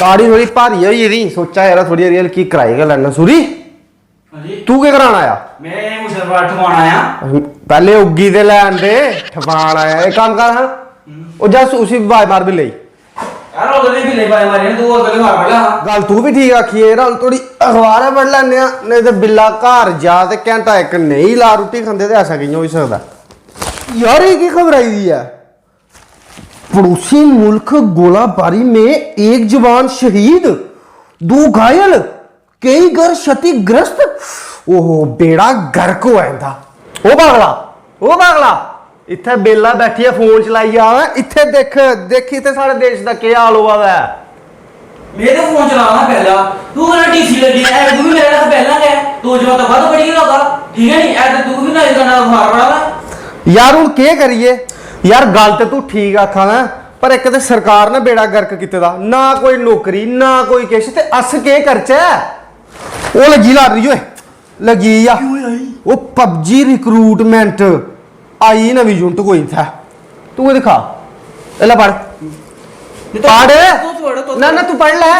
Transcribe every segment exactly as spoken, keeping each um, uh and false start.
साड़ी थोड़ी भारी होई गेदी, सोचा यरा थोड़ी हारी हल्की कराई गै लैना। सूरी, अरे, तू केह् करान आया? में मुशरफ ठपान आया। पैह्ले उग्गी ते लैन दे, ठपान आया। इक कम्म कर हां, हम्म। ओह् जा उसी बाज मार बिल्ले गी। यार, ओह् कदें बिल्ले बाज मारे ने, तू ओह् कदें मार पड़ा हा। गल्ल तू बी ठीक आखी ऐ यरा, हून थोड़ी अखबार गै पढ़ी लैन्ने आं, नेईं ते बिल्ला घर जा ते घैंटा इक नेईं ला रुट्टी खंदे ते ऐसा कि'यां होई सकदा? यार, एह् केह् खबर आई दी ऐ? पड़ोसी मुल्क गोलाबारी में एक जवान शहीद, दो घायल, केई घर क्षतिग्रस्त। ओहो, बेड़ा गर्क होआ इंदा। ओ पागला, ओ पागला, इत्थै बेला बैठियै फोन चलाई जा, इत्थै दिक्ख, दिक्ख इत्थै साढ़े देश दा केह् हाल होआ दा ऐ। में ते फोन चलाना पैह्ला, तू मेरा डीसी लग्गी गेआ, ऐ तू बी मेरे कशा पैह्ला गै, दो जमातां बद्ध पढ़ी गेदा होगा, ठीक ऐ नी? ऐ ते तू बी ना इतना अखबार पढ़ा दा। यार, हून केह् करिए? यार, गल्ल ते तू ठीक आखा दा ऐ, पर इक ते सरकार ने बेड़ा गर्क कीते दा, ना कोई नौकरी, ना कोई किश, ते अस केह् करचै? ओह् लग्गी लाटरी ओए, लग्गी गेई आ। ओह् पबजी रिक्रूटमेंट आई नमीं यूनिट कोई इत्थै। तू एह् दिक्खा, एह् लै पढ़। पढ़। ना, ना, तू पढ़ लै।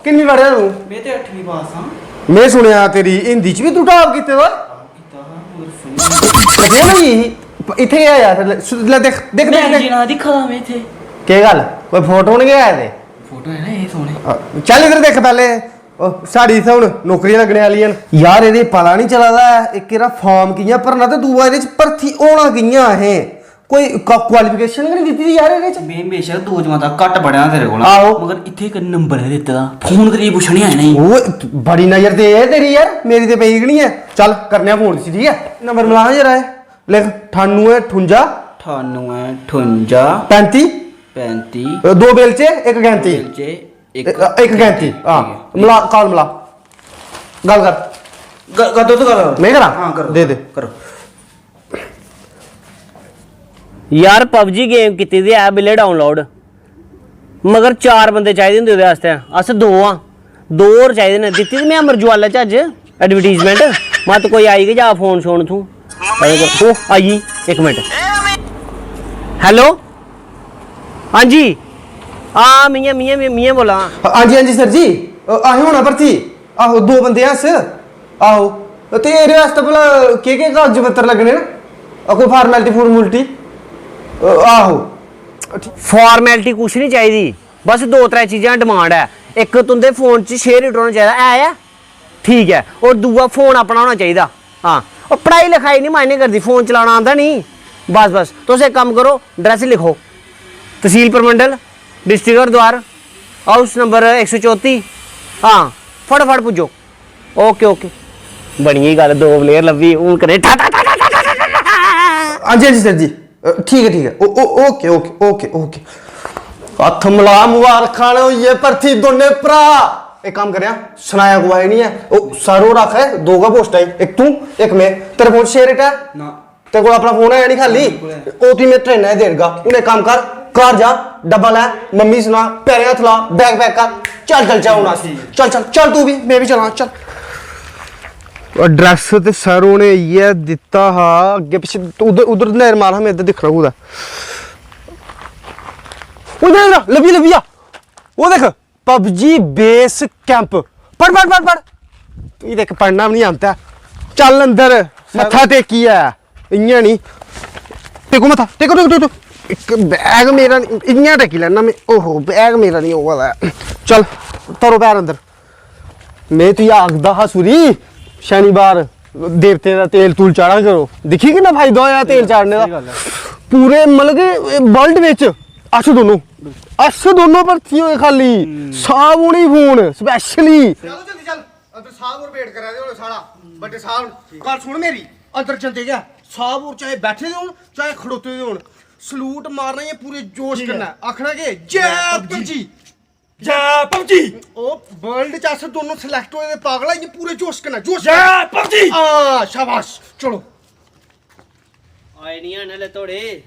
किन्नी पढ़ेआ तू? में ते अठमीं पास आं। में सुनेआ तेरी हिंदी च बी तू टॉप कीते दा। कीता हा, मगर फेल। फेल होई गेई ही? इत्थै केह् आया? लै, देख, देख, देख, देख। जीना दिक्खा दा में इत्थै। केह् गल्ल? कोई फोटो निं गै आए दे? फोटो है ना, एह् सोह्ने। चल इद्धर देख पैह्ले। ओह्, साढ़ी इत्थै हून नौकरियां लग्गने आह्लियां न। यार, एह्दे पता निं चला दा ऐ, इक एह्दा फार्म कि'यां भरना ते दूआ एह्दे च भर्थी होना कि'यां असें? कोई क्वा-, क्वालिफिकेशन गै निं दित्ती दी यार एह्दे च। में म्हेशा दो जमातां घट्ट पढ़ेआ तेरे कोला। आहो। मगर इत्थै इक नंबर ऐ दित्ते दा। फोन करियै पुच्छने आं इ'नेंगी। ओह्, बड़ी नजर ते ऐ तेरी यार, मेरी ते पेई गै निं ऐ। चल, करने आं फोन इसी, ठीक ऐ? नंबर मलां जरा एह्। लिख, ठानुऐ ठुंजा। ठानुऐ ठुंजा। पैंती। पैंती। दो बेलचे, इक गैंती। बेलचे, इक, इक गैंती, हां। ठीक ऐ। मला, काल मला। गल्ल कर। ग-, कर दो तो गल्ल। में करां? हां, करो। दे दे। करो। यार, पबजी गेम कीती दी ऐ बिल्ले डाउनलोड, मगर चार बंदे चाहिदे होंदे ओह्दे आस्तै, अस दो आं, दो होर चाहिदे न। दित्ती दी में अमर जुआला च अज्ज एडवर्टीजमेंट, मत कोई आई गै जा फोन शोन तूं। ओह् आई गेई, इक मिंट। हैलो, हां जी, हां, मियां, मियां, मियां, मियां बोला ना। हां जी, हां जी सर जी, अ, असें होना भर्थी। आहो, दो बंदे आं अस। आहो, ते एह्दे आस्तै भला केह्-केह् कागज पत्तर लग्गने न? आ, कोई फार्मैलिटी फूर्मैलिटी? अ, आहो। फार्मैलिटी कुछ निं चाहिदी, बस दो त्रै चीजां डिमांड ऐ। इक, तुं'दे फोन च छे लीटर होना चाहिदा, है ऐ? ठीक ऐ। होर दूआ, फोन अपना होना चाहिदा। हां, ओह् पढ़ाई लखाई निं मायने करदी, फोन चलाना आंदा निं। बस, बस, तुस इक कम्म करो, address लिखो, तसील Parmandal, district Haridwar, house number इक सौ चौती। हां, फटाफट पुज्जो। ओके, ओके, बनी गेई गल्ल, दो प्लेयर लब्भी, हून कन्नै ठा, ठा, ठा। हां जी, हां जी सर जी, अ, ठीक ऐ, ठीक ऐ, ओ, ओ, ओके, ओके, ओके, ओके। हत्थ मला, मबारखां न होई गे भर्थी दोनें भ्रा। इक कम्म करेआं, सनाया कुसै गी निं ऐ। ओ, सर होर आखा दे दो गै पोस्टां ही, इक तूं, इक में। तेरे फोन च छे लीटर ऐ? ना। तेरे कोल अपना फोन है निं खाल्ली? बिल्कुल है। ओह् तुगी में ट्रेना च देड़गा। हून इक कम्म कर, घर जा, डब्बा लै, मम्मी गी सना, पैरें हत्थ ला, बैग पैक कर, चल चलचै हून अस। ठीक ऐ। चल, चल, चल तूं बी, में बी चलां, चल। एड्रैस ते सर होरें इ'यै दित्ता हा, अग्गें पिच्छें उद्धर, उद्धर नजर मार हां, में इद्धर दिक्खना कुतै। उद्धर, उद्धर, लब्भी, लब्भी गेआ। ओह् दिक्ख, पबजी बेस कैंप। पढ़, पढ़, पढ़, पढ़। तुगी ते इक पढ़ना बी निं आंदा ऐ। चल अंदर, मत्था टेकियै। इ'यां निं। टेको मत्था, टेको, टेको, टेको। इक बैग मेरा निं, इ'यां टेकी लैन्ना में। ओहो, बैग मेरा निं होआ दा ऐ। चल, तरो पैर अंदर। में तुगी आखदा हा सुरी, शनिवार देवतें दा तेल तूल चाढ़ा करो। दिक्खी किन्ना फायदा होआ तेल चाढ़ने दा। स्हेई गल्ल ऐ। पूरे मतलब कि वर्ल्ड बिच अस दोनों, अस दोनों भर्थी होए खाल्ली। हम्म। साहब होनी फोन specially। चलो जल्दी चल, अंदर साहब होर wait करा दे होने साढ़ा, बड्डे साहब। गल्ल सुन मेरी, अंदर जंदे गै साहब होर चाहे बैठे दे होन, चाहे खड़ोते दे होन, सलूट मारना ऐ पूरे जोश कन्नै। आखना के जय पबजी। जय पबजी। ओ वर्ल्ड च अस दोनों सिलेक्ट होए दे पागल, इ'यां पूरे जोश कन्नै, जोश कन्नै। जय पबजी। हां, शाबाश, चलो। आए निं हैन हल्ले तोड़े।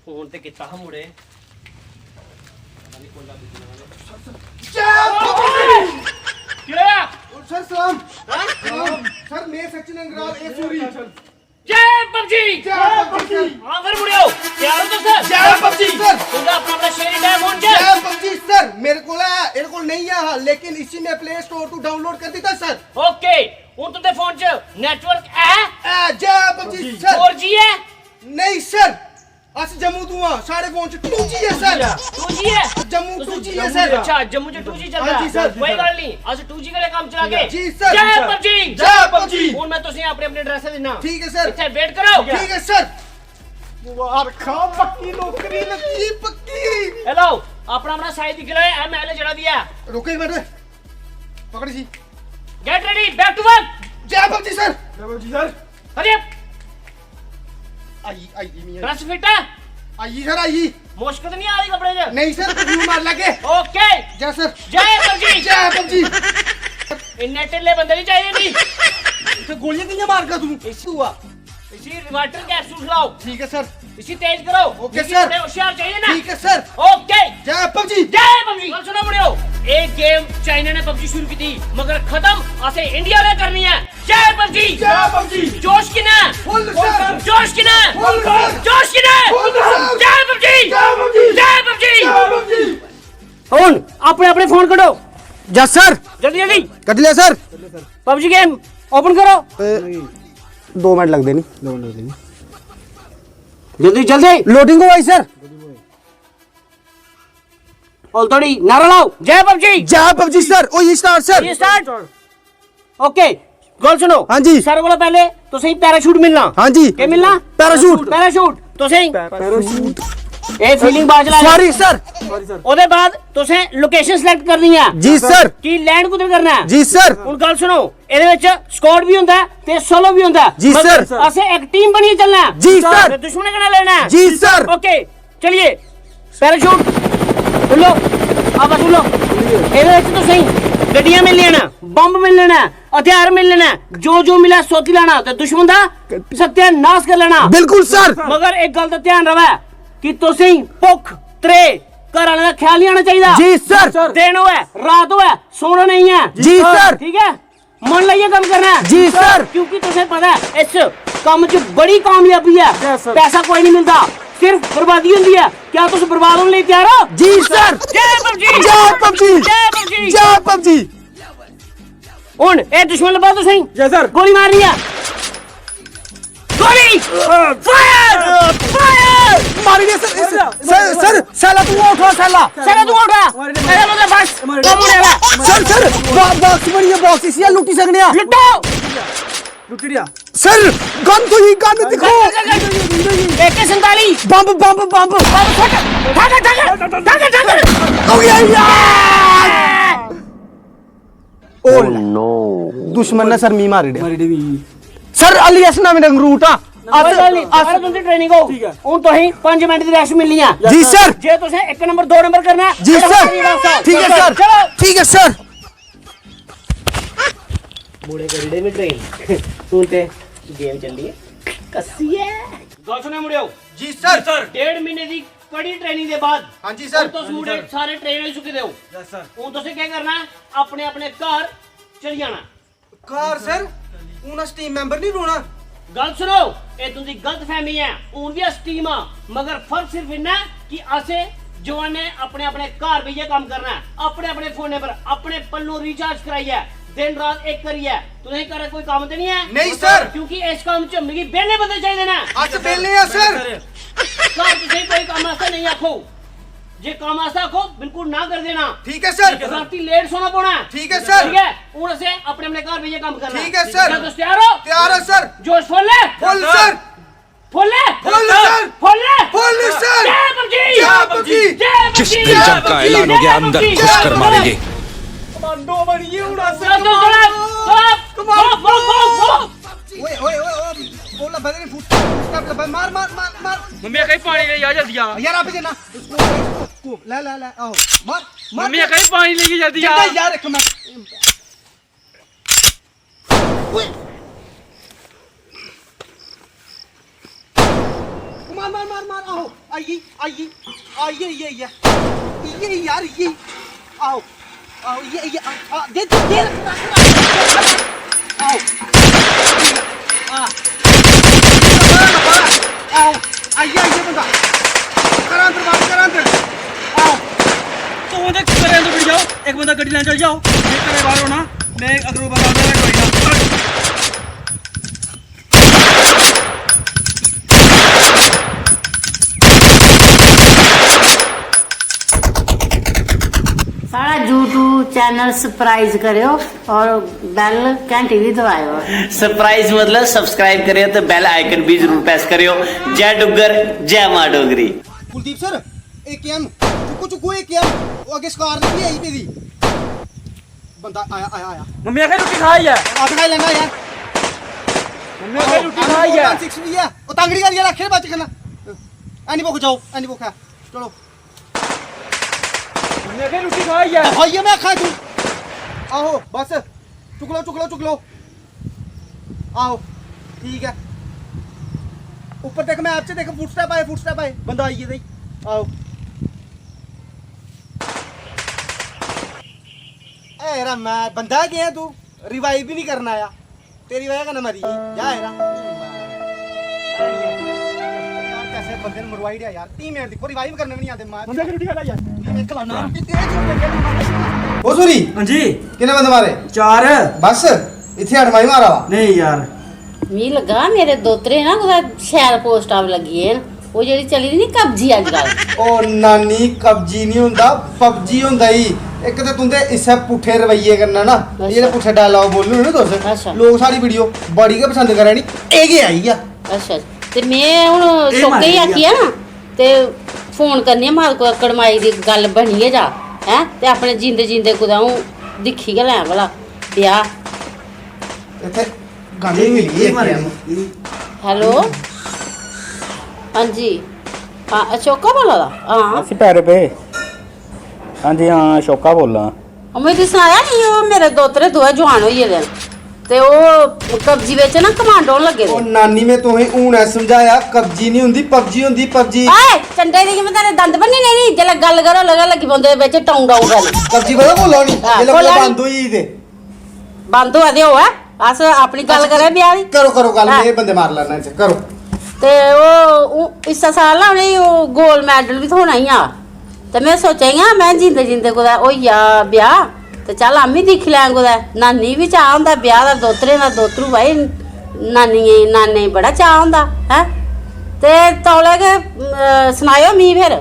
फोन ते कीता हा मुड़े। पता निं कोल्लै पुज्जना उ'नें। जय पबजी। केह् होआ? सर सलाम। हैं? सलाम। सर, में सचिन अंगराल, एह् सूरी। जय पबजी। जय पबजी। हां, फिर मुड़ेओ। ਤਿਆਰ ਹੋ ਤੁਸੀਂ? ਜੈ ਪਬਜੀ ਸਰ। तुं'दा अपना अपना शेर है फोन च? जय पबजी सर, मेरे को है, मेरे को नहीं है, हाँ, लेकिन इसी मैं प्ले स्टोर ਤੋਂ डाउनलोड कर दिता सर। ओके, हून तुं'दे फोन च नेटवर्क है? ऐ, जय पबजी सर। फोर जी है? नहीं सर, अस जम्मू ਤੋਂ ਆ, साढ़े फोन ਚ टू जी है सर। टू जी है? जम्मू ਤੁਸੀਂ टू जी है जम्मू सर। अच्छा, जम्मू च टू जी चलदा। हाँ जी सर। कोई गल्ल नहीं, अस टू जी कन्नै कम्म चलागे। जी सर। जय पबजी। जय पबजी। ਹੁਣ ਮੈਂ ਤੁਸੀਂ ਆਪਣੇ ਆਪਣੇ ਐਡਰੈਸ ਦੇਣਾ। ठीक है सर। ਇੱਥੇ ਵੇਟ ਕਰੋ। ठीक है सर। मुबारक, पक्की नौकरी लगी, पक्की। हेलो, अपना अपना साइज दिक्खी लैओ, एम एल जेह्ड़ा बी ऐ। रुको एक मिनट, पकड़ जी। Get ready, back to work. जय पबजी सर। जय PUBG sir. Hurry up. Aye, aye, aye, aye. Press fit है? Aye sir, aye. मुश्क तो नहीं आ रही कपड़े च? नहीं सर, कुछ भी मार लगे। ओके। जय सर। जय पबजी। जय पबजी। इन्ने ढिल्ले बंदे नहीं चाहिए जी। इत्थै गोलियां कि'यां मारगा तू? इसी हुआ। इसी रिवाइटर कैप्सूल खिलाओ। ठीक है सर। इसी तेज करो। ओके इसी सर। बड़े होशियार चाहिए ना। ठीक है सर। ओके। जय पबजी। जय पबजी। गल्ल सुनो मुड़ियो, एक गेम चाइना ने पबजी शुरू की थी, मगर खत्म असें इंडिया ने करनी है। जय पबजी। जय पबजी। जोश किन्ना है? फुल सर। जोश किन्ना है? फुल सर। जोश किन्ना है? फुल सर। जय पबजी। जय पबजी। जय पबजी। जय पबजी। ਹੁਣ ਆਪਣੇ ਆਪਣੇ ਫੋਨ ਕੱਢੋ। Yes sir. जल्दी जल्दी। कट लिया सर। पबजी गेम ओपन करो। ए, दो मिनट लगदे नहीं। जल्दी जल्दी। लोडिंग हो भाई सर। बोल थोड़ी नारा लाओ, जय पबजी। जय पबजी सर। ओ ये स्टार्ट सर। ये स्टार्ट। ओके, गल्ल सुनो। हाँ जी। सारे कोला पैह्ले तुसें पैराशूट मिलना। हाँ जी। केह् मिलना? पैराशूट। पैराशूट। तुसें पैराशूट। एह् फीलिंग बाद च ला। Sorry sir. ओह्दे बाद तुसें लोकेशन सिलेक्ट करनी ऐ। जी सर। कि लैंड कुद्धर करना ऐ। जी सर। हून गल्ल सुनो, एह्दे बिच स्क्वाड बी होंदा ऐ ते सोलो बी होंदा ऐ। जी मगर सर। असें इक टीम बनियै चलना ऐ। जी सर। ते दुश्मन कन्नै लड़ना ऐ। जी सर। ओके, चलिए। पैराशूट खुल्लो, आपस खुल्लो। एह्दे बिच तुसें गड्डियां मिलनियां न, बम्ब मिलने न, हथियार मिलने न, जो जो मिलै सोती लैना ते दुश्मन दा सत्यानाश करी लैना। बिल्कुल सर। मगर इक गल्ल दा ध्यान रवै कि तुसें भुक्ख, त्रेह्, घर आह्लें दा ख्याल निं आना चाहिदा। जी सर। दिन होऐ, रात होऐ, सोना नेईं ऐ। जी सर। ठीक ऐ, मन लाइयै कम्म करना ऐ। जी सर। क्योंकि तुसें पता ऐ इस कम्म च बड़ी कामयाबी ऐ। Yes sir. पैसा कोई नहीं मिलदा, सिर्फ बर्बादी होंदी ऐ। क्या तुस बर्बाद होने लेई त्यार हो? जी सर। जय पबजी। जय पबजी। जय पबजी। जय पबजी। हुन एह् दुश्मन लब्भा तुसें? Yes sir. गोली मारनी ऐ। गोली! फायर! फायर! मारी दे सर, इस, सर, सर, सैला तू उठा, सैला। सैला तू उठा। मारी दे, मारी दे। सैला बस। मारी दे। कम होने वाला। सर, सर, बॉ-, बॉक्स बनी है, बॉक्स, इसी लुट्टी सकने हैं। लुट्टो। लुट्टी दिया। सर, गन तो ही, गन दिखो। AK सैंतालीस। बम, बम, बम। बम फट। ठग, ठग, ठग, ठग। हो गया यार। Oh no। दुश्मन ने सर मी मारी दिया। मारी दिया। सर, अली अस नमें रंगरूट आ। कोई गल्ल नहीं, अस सारे तुंदी ट्रेनिंग हो। ठीक है। हून तुसें पंज मिनट दी रेस्ट मिलनी है। जी सर। जे तुसें एक नंबर, दो नंबर करना है, जी सर। ठीक है सर। चलो। ठीक है सर। मुड़े करी दे में ट्रेन। हून ते गेम चलनी है। कस्सी है। गल्ल सुनो मुड़ियो। जी सर। डेढ़ महीने दी कड़ी ट्रेनिंग दे बाद हाँ जी सर। हून तुस मुड़े सारे ट्रेन होई चुके दे हो। Yes sir. हून तुसें केह् करना है? अपने अपने घर चली जाना। घर सर, हून अस टीम मैंबर नहीं रौह्ना। गल्ल सुनो, एह् तुंदी गलतफैह्मी ऐ। हून बी अस टीम आं, मगर फर्क सिर्फ इन्ना ऐ कि असें जवानें अपने अपने घर बेहियै कम्म करना ऐ, अपने अपने फोनै पर अपने पल्लों रिचार्ज कराइयै, दिन रात इक करियै। तुसें घरै कोई कम्म ते नहीं ऐ? नहीं सर। क्योंकि इस कम्म च मिगी बेह्ले बंदे चाहिदे न। अस बेह्ले आं सर। घर तुसें कोई कम्म आस्तै नहीं आखो। जे कम्म आस्तै आखो, बिल्कुल ना कर देना। ठीक है सर। रातीं लेट सोना पौना ऐ। ठीक है सर। ठीक ऐ, हून असें अपने अपने घर बेहियै कम्म करना ऐ। ठीक ऐ सर। क्या तुस त्यार हो? त्यार ऐ सर। जोश फुल ऐ? फुल सर। फुल ऐ? फुल सर। फुल ऐ? फुल सर। जय पबजी। जय पबजी। जय पबजी। जिस दिन जंग का ऐलान हो गया, अंदर घुसकर मारेंगे। कमांडो बनिए हून अस। चलो, चलो, चलो। Go, go, go, go, go। ओए, ओए, ओए, ओए, ओला बदल फुट। स्टेप लबा, मार, मार, मार, मार। मम्मी कहीं पानी ले आ जल्दी आ। यार, आप देना। उसको, उसको, उसको, ला, ला, ला, आओ। मार, मार। मम्मी कहीं पानी लेके जल्दी आ। जल्दी यार, एक मिनट। ओए। मार, मार, मार, मार, आओ। आइए, आइए, आइए, आइए, आइए। ये यार, ये। आओ। आओ, ये, ये, आ, आ, दे, दे, दे, रख, रख, रख, रख। आओ। आ। आओ। आइए, आइए, बंदा। गड्डी लैन चली जाओ, में घरै बाह्र होना, में अगर ओह् बंदा आंदा तां कोई ना। साढ़ा YouTube चैनल सब्सक्राइब करेओ और बैल घंटी भी दबाएओ। सरप्राइज मतलब सब्सक्राइब करेओ ते बैल आइकन भी जरूर प्रेस करेओ। जय डुग्गर, जय मां डोगरी। कुलदीप सर, ए के एम चुक्को चुक्को, ए के एम। ओह् अग्गें स्कार निकली आई पेदी। बंदा आया आया आया। मम्मी आखे रुट्टी खाई ऐ। आप खाई लेना यार। मम्मी आखे रुट्टी खाई ऐ। सिक्स भी है। ओ तांगड़ी वाली यार आखे बच करना। एनी भुख जाओ, एनी भुख है। चलो। मम्मी आखे रुट्टी खाई ऐ। भाई ये मैं आखा तू। आहो बस। चुक लो चुक लो चुक लो। आहो। ठीक है। ऊपर देख, मैप च देख, फुट स्टैप आए, फुट स्टैप आए, बंदा आई गेदा ई। आहो। ए यरा, मैं बंदा गै तू रिवाइव भी नहीं करना आया। तेरी वजह कन्नै मरी गेई। जा यरा। यार, कैसे बंदे ने मरवाई दिया यार। टीम मेट दिक्खो, रिवाइव करने भी नहीं आते मार। मम्मी आखे रुट्टी खाई ऐ। टीम एक खिलाना। तेरे जो लगे ना। ओ सूरी, हां जी। किन्ने बंदे मारे? चार। बस, इत्थै हट माई मारा वा। नहीं यार। मी लग्गा मेरे दोतरे ना कुतै शैल पोस्टां पर लग्गी गे न। ओह् जेह्ड़ी चली दी नी कब्जी अजकल। ओ नानी, कब्जी नहीं होंदा, पबजी होंदा ई। इक ते तुंदे इस्सै पुट्ठे रवैये कन्नै ना, अच्छा। जेह्ड़े पुट्ठे डायलॉग बोलने होने तुस, अच्छा। लोक साढ़ी वीडियो बड़ी गै पसंद करा नी। एह् गै आई आ। अच्छा, ते में हून एह् शौके मारी गी आखिया ना, ते फोन करनी आं, माता कुतै कड़माई दी गल्ल बनी गै जा, हैं, ते अपने जींदे जींदे कुतै अ'ऊं दिक्खी गै लैं भला ब्याह। इत्थै गंढ मिली एह् मारी गेई। दी। हैलो, हां जी, हां, अशोका बोला दा? हां। असी पैरे पे। हां जी, हां, अशोका बोल्ला। में तुगी सनाया नी, ओह् मेरे दोतरे दोऐ जुआन होई गेदे न, ते ओह् कब्जी बिच ना कमांडो होन लग्गे ओ दे। नानी, में तुसें हून ऐ समझाया, कब्जी नहीं होंदी, पबजी होंदी, पबजी। ओए, चंडे दी में तेरे दंद भन्नी नहीं, जेल्लै गल्ल करो, लगा लग्गी पौंदे बिच टौं टौं करन। पबजी पता बोलो नहीं, हां, जेल्लै बोलो कुतै नी। बंद होई गेई ते। बंद होआ दे होऐ, अस अपनी गल्ल करै ब्याह दी। करो, करो गल्ल, हां। में बंदे मार लैना इत्थै, करो। ते ओह् उ- इस्सै साल ना उ'नेंगी ओह् गोल्ड मैडल बी थ्होना ही हा। ते में सोचा दी आं, में जींदे जींदे कुतै होई जा ब्याह, ते चल आम्मी दिक्खी लैं कुतै। नानी बी चाऽ होंदा ब्याह दा, दोतरें दा, दोतरू भाई, नानियें गी, नानें गी बड़ा चाऽ होंदा, हैं? ते तौले गै, अ, सनाएओ मी फिर।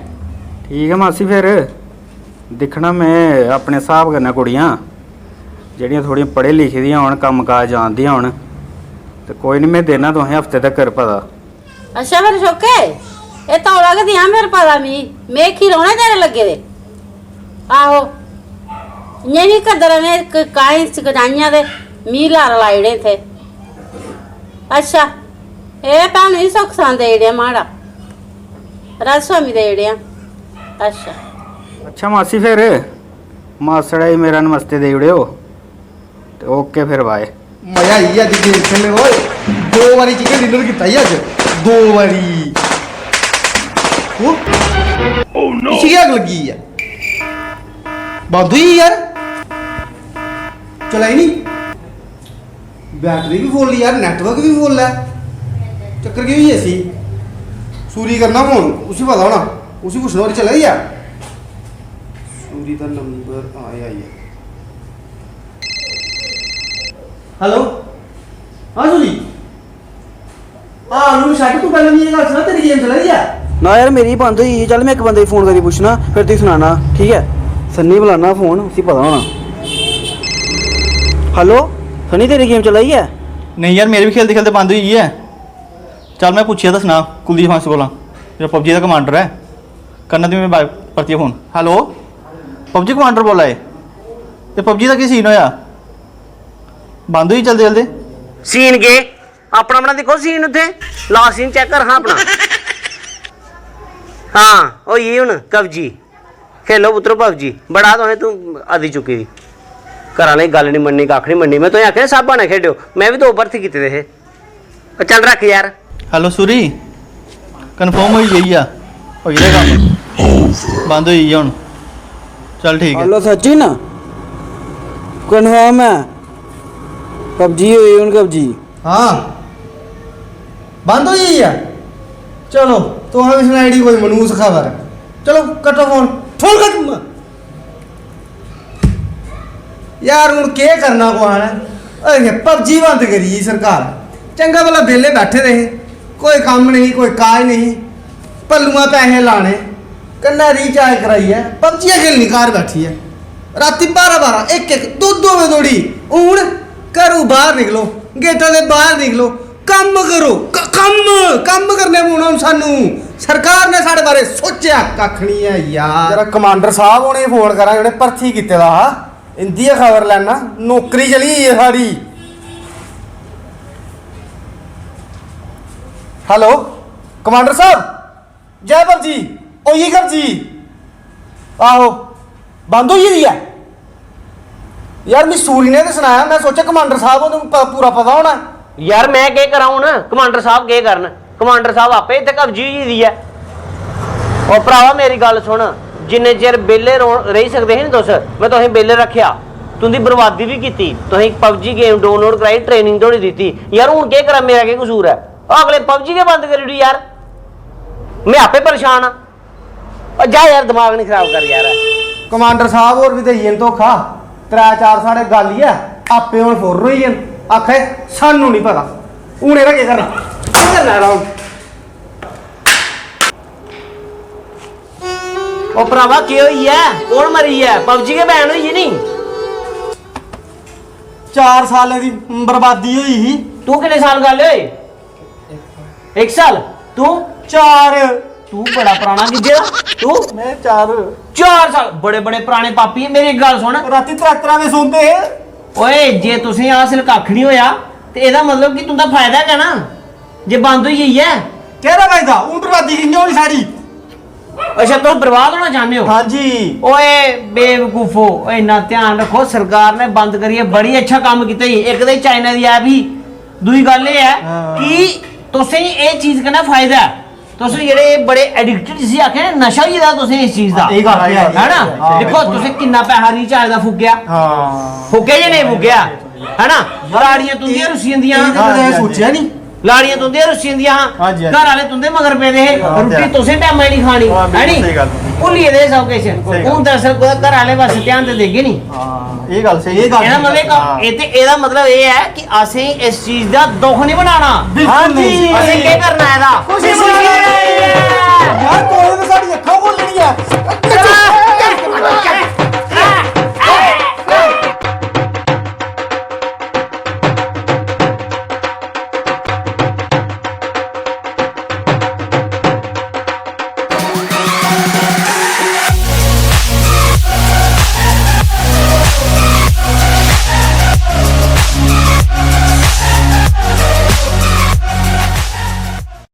ठीक ऐ मासी, फिर दिक्खना में अपने स्हाब कन्नै कुड़ियां जेह्ड़ियां थोह्ड़ियां पढ़ी लिखी दियां होन, कम्म काज जानदियां होन, ते कोई निं, में देना तुसें हफ्ते तक्कर पता। अच्छा फिर शोके, एह् तौला गै देआं फिर पता मी, में की रौह्ना तेरे लग्गे दे। आहो, इ'यां निं करदे रौह्ने क- काहीं चकचाइयां ते मी लारा लाई ओड़े इत्थै। अच्छा, एह् भैनू जी सुख सांद देई ओड़ेआ माड़ा, राधा स्वामी देई ओड़ेआ। अच्छा। अच्छा मासी, फिर मासड़ा गी मेरा नमस्ते देई ओड़ेओ, ते ओके फिर, बाय। मजा आई गेआ अज्ज गेम खेलने। ओए, दो बारी चिकन डिनर कीता ही अज्ज, दो बारी। ओ, इसी क्या अग्ग लग्गी है? बंद होई गेई यार, चलाई नहीं। बैटरी भी फुल यार, नेटवर्क भी फुल है। चक्कर केह् होई गेआ इसी? सूरी करना फोन, उसी पता होना, उसी पुच्छना, ओह्दी चला दी ऐ? सूरी दा नंबर आया, आया। हेलो, हाँ सूरी। हाँ, नू छड्ड, तू पैह्लें मिगी एह् गल्ल सना, तेरी गेम चला दी ऐ? ना यार, मेरी बंद होई गेई। चल, में इक बंदे गी फोन करियै पुच्छना, फिर तुगी सनाना, ठीक ऐ? सन्नी बलाना फोन, उसी पता होना। हेलो, सनी, तेरी गेम चला दी ऐ? नेईं यार, मेरी बी खेलदे खेलदे बंद होई गेई ऐ। चल, में पुच्छियै दस्सना कुलदीप हंस कोला, जेह्ड़ा पबजी दा कमांडर ऐ। करना तुगी में बा- परतियै फोन। हेलो, पबजी कमांडर बोला दे? ते पबजी दा केह् सीन होएआ? बंद होई चलदे चलदे। सीन केह्? अपना अपना दिक्खो सीन उत्थै। लास्ट सीन चेक कर हां अपना। हां, होई गेई हून कब्जी। खेलो पुत्तरो पबजी, बड़ा तुसें तूं अद्धी चुक्की दी। घरा आह्लें दी गल्ल निं मन्ननी, कक्ख निं मन्ननी। में तुसें आखेआ स्हाबा नै खेढेओ, में बी दो भर्थी कीते दे हे। ओ चल रख यार। हेलो सूरी, कन्फर्म होई गेई ऐ, होई गेआ कम्म, बंद होई गेई हून। चल ठीक ऐ। हेलो सचिन, कन्फर्म ऐ, पबजी होई हून कब्जी। हाँ, बंद होई गेई ऐ। चलो, तुसें बी सनाई ओड़ी कोई मनहूस खबर। चलो, कट्टो फोन, फोन कट्ट। यार, हून केह् करना कुसै ने? ओए, पबजी बंद करी गेई सरकार। चंगा भला बेह्ले बैठे दे हे, कोई कम्म नेईं, कोई काज नेईं, पल्लुआं पैसे लाने, कन्नै recharge कराइयै पबजी गै खेलनी घर बैठियै। रातीं बारां बारां, इक इक, दो दो बजे धोड़ी। हून घरूं बाह्र निकलो, गेटा दे बाह्र निकलो, कम्म करो, क-, कम्म, कम्म करने पौना हून सानू। सरकार ने साढ़े बारे सोचेआ कक्ख निं ऐ यार। जरा कमांडर साह्ब होरें गी फोन करां, उ'नें भर्थी कीते दा हा। इं'दी गै खबर लैना, नौकरी चली गेई ऐ साढ़ी। हैलो, कमांडर साहब, जय पबजी, होई गेई पबजी? आहो, बंद होई गेदी ऐ? यार, मिगी सूरी ने ते सनाया, में सोचेआ कमांडर साहब होरें गी प-, पूरा पता होना ऐ। यार, में केह् करां हून? कमांडर साहब केह् करन? कमांडर साहब, आपे इत्थै कब्जी होई गेदी ऐ। ओ भ्रावा, मेरी गल्ल सुन, जिन्ने चिर बेह्ले रौह्-, रेही सकदे हे नी तुस, में तुसें बेह्ले रक्खेआ। तुं'दी बर्बादी बी कीती, तुसें पबजी गेम डाउनलोड कराई, ट्रेनिंग धोड़ी दित्ती। यार, हून केह् करां, मेरा केह् कसूर ऐ? ओ अगले पबजी गै बंद करी ओड़ी यार, में आपे परेशान आं। ओ जा यार, दमाग निं खराब कर यार। कमांडर साहब होर बी देई गे न धोखा, त्रै चार साढ़े गालियै आपे हून फुर्र होई गे न, आखा दे सानू निं पता। हून एह्दा केह् करना? केह् करना एह्दा हून? ओ भ्रावा, केह् होई ऐ? कौन मरी ऐ? पबजी गै बैन होई गेई नी? चार सालें दी बर्बादी होई ही। तू किन्ने साल गल्ल होए? इक साल? तू? चार। तू बड़ा पराना गिज्झे दा। तू? में चार। चार साल? बड़े बड़े पराने पापी। मेरी इक गल्ल सुन। रातीं त्रै त्रै बजे सौंदे हे। ओए, जे तुसें हासल कक्ख निं होआ ते एह्दा मतलब कि तुं'दा फायदा गै ना, जे बंद होई गेई ऐ। केह्दा फायदा? हून बर्बादी कि'यां होनी साढ़ी? अच्छा, तुस बर्बाद होना चाह्न्ने हो? हाँ जी। ओए बेवकूफो, ओए इन्ना ध्यान रक्खो, सरकार ने बंद करियै बड़ी अच्छा कम्म कीता जी। इक ते चाइना दी ऐप ही, दूई गल्ल एह् ऐ हाँ। कि तुसें गी एह् चीज कन्नै फायदा ऐ। तुस जेह्ड़े बड़े एडिक्टेड, जिसी आखदे ना, नशा होई गेदा तुसें इस चीज दा। एह् गल्ल ते है। है ना? हाँ, दिक्खो, बिल्कुल। तुसें किन्ना पैसा रिचार्ज दा फुक्केआ। हाँ। फुक्केआ जां नेईं फुक्केआ? है ना? लाड़ियां तुंदियां रुस्सी जंदियां। एह् ते कदें सोचेआ निं। लाड़ियां तुंदियां रुस्सी जंदियां हां, हाँ जी, हाँ जी। घर आह्ले तुंदे मगर पेदे हे, हाँ, रुट्टी ते तुसें टैमा दी निं खानी, हाँ, है निं? बिल्कुल स्हेई गल्ल। भुल्ली गेदे हे सब किश। स्हेई गल्ल। हून दरअसल कुतै घर आह्ले पासै ध्यान ते देगे निं। हाँ, एह् गल्ल स्हेई। एह्दा मतलब इक, हाँ। एह् ते, एह्दा मतलब एह् ऐ कि असें इस चीज दा दुख निं मनाना। बिल्कुल हाँ जी। नेईं। असें केह् करना एह्दा? खुशी